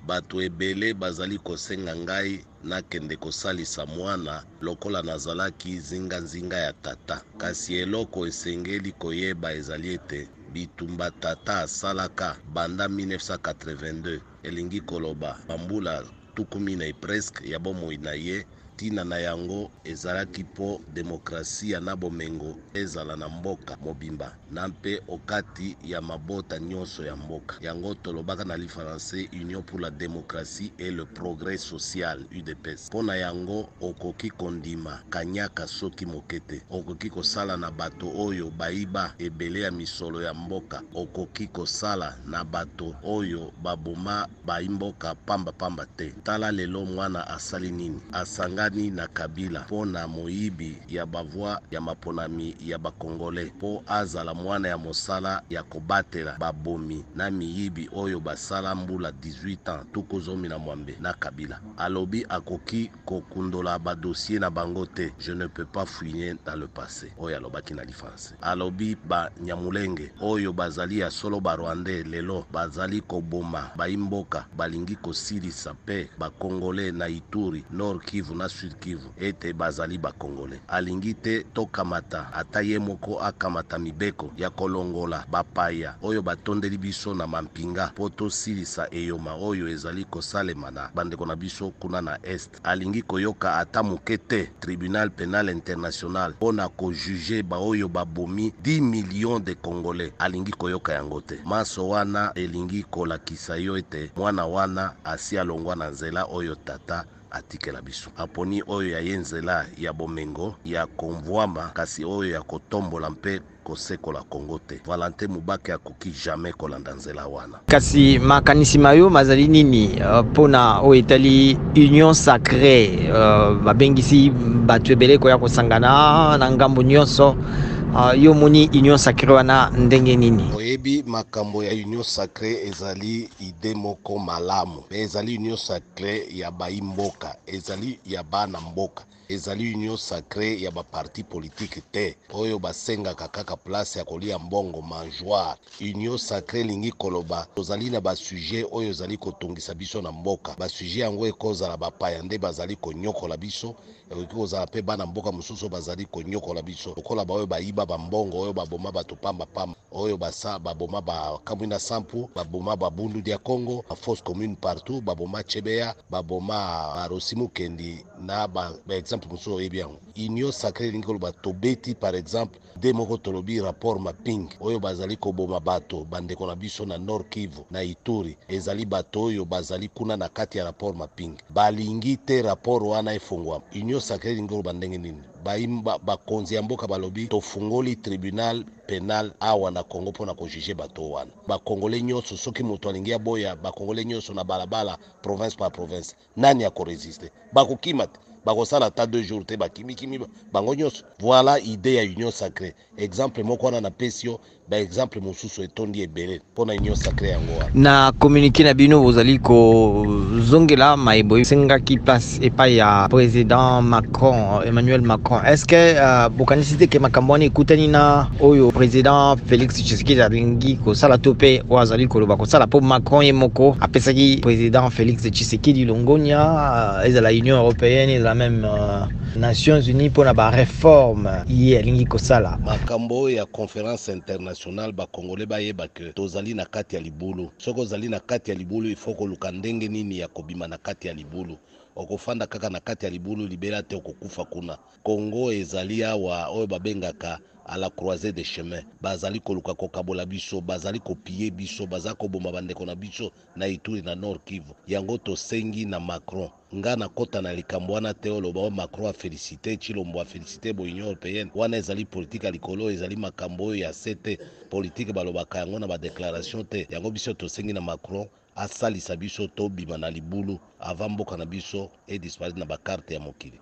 Bato ebele bazali kosenga ngai nakende kosalisa mwana lokola nazalaki zinganzinga ya tata. Kasi eloko esengeli koyeba ezali ete bitumba tata asalaka banda 1982, elingi koloba bambula 40 presque ya bomoi na ye, Ntina na yango ezalaki mpo demokrasia na bomengo ezala na mboka mobimba na mpe okati ya mabota nionso ya mboka. Yango tolobaka na lifalanse Union pour la democratie et le progrès social, udps. Mpo na yango okoki kondima kanyaka soki moke te. Okoki kosala na bato oyo bayiba ebele ya misolo ya mboka. Okoki kosala na bato oyo baboma baimboka pamba pamba te. Tala lelo mwana asali nini? Asangani na Kabila po na moyibi ya ba voix ya maponami ya ba congolais po azala mwana ya mosala ya kobatela ba bomi na miyibi oyo basala mbula 18 ans 16 na Kabila. Alobi akoki kokundola ba dossiers na bango te, je ne peux pas fouiner dans le passe oyo alobaki na lifanse. Alobi ba nyamulenge oyo bazali ya solo ba rwandais lelo bazali koboma bayi mboka balingi kosilisa pe ba congolais na ituri, nord kivu na sud kivu ete bazali ba congolais. Alingi te tokamata ata ye moko akamata mibeko ya kolongola ba paya oyo batondeli biso na mampinga po tosilisa eyoma oyo ezali kosalema na bandeko na biso kuna na est. Alingi koyoka ata moke te tribunal penal international mpo na ko juger baoyo babomi 10 millions de congolais. Alingi koyoka yango te. Manso wana elingi kolakisa yo ete mwana wana asi alongwa na nzela oyo tata atikela biso. Aponi oyo ya ye nzela ya bomengo, ya komvuama, kasi oyo ya kotombola mpe kosekola Congo te. Valentin Mubake akoki jamais kolanda nzela wana. Kasi makanisi ma yo mazali nini mpo na oyo etali Union sacree? Babengisi bato ebele koya kosangana na ngambo nyonso. Yo omoni Union sacree wana ndenge nini? Oyebi makambo ya Union sacree ezali idee moko malamu, mais ezali Union sacree ya bayi mboka, ezali ya bana mboka. Ezali union sacree ya ba partis politiques te oyo basengaka kaka place ya kolia mbongo, mangeoire. Union sacree elingi koloba tozali na ba sujets oyo ezali kotungisa biso na mboka. Ba sujets yango ekozala bapaya nde bazali konyokola biso, ekoki kozala mpe bana mboka mosusu oyo bazali konyokola biso lokola baoyo bayiba ba mbongo, oyo baboma bato pamba pamba, oyo basa baboma ba Kamwina Nsapu, baboma ba Bundu dia Kongo, ba fosses communes partout, baboma Chebeya, baboma ba Rossy Mukendi. Na ba exemple mosusu oyebi yango. Union sacree elingi koloba tobeti par exemple nde moko tolobi rapport mapping oyo bazali koboma bato bandeko na biso na Nord Kivu na Ituri ezali bato oyo bazali kuna na kati ya rapport mapping balingi te rapport wana efongwama. Union sacree elingi koloba ndenge nini? Bakonzi ya mboka balobi tofungoli tribunal penal awa na Congo mpo na ko juger bato wana. Ba congolais nyonso soki moto alingi aboya ba congolais nyonso na balabala province par province Nani ako resister? Bakokima te. Bakosala ata 2 jours te bakimikimi bango nyonso. Voilà idee ya union sacree. Exemple moko wana napesi yo, ba exemple mosusu etondi ebele pona union sacree yango wana. Na communique na bino bozali kozongela maye bosengaki place epai ya president Macron, Emmanuel Macron. Est-ce que bokanisi te ke makambo wana ekutani na oyo president Felix Tshisekedi alingi kosala to mpe oyo azali koloba kosala mpo Macron ye moko apesaki president Felix Tshisekedi longonya euh, ezala Union européenne ezala meme euh, Nations Unies mpo na ba reforme ye alingi kosala. Makambo oyo ya conference internationale ba congolais bayeba que tozali na kati ya libulu. Soki ozali na kati ya libulu il faut koluka ndenge nini ya kobima na kati ya libulu. Okofanda kaka na kati ya libulu libela te okokufa kuna. Congo ezali awa oyo babengaka à la croisee des chemins. Bazali koluka kokabola biso, bazali ko piller biso, baza koboma bandeko na biso na Ituri na Nord Kivu. Yango tosengi na Macron. Nga nakota na likambo wana te oloba oh Macron a felicite Tshilombo a felicite bo Union europeenne. Wana ezali politique ya likolo, ezali makambo oyo ya se te. Politique balobaka yango na ba declarations te. Yango biso tosengi na Macron asalisa biso tobima na libulu avant mboka na biso e disparaître na ba cartes ya mokili.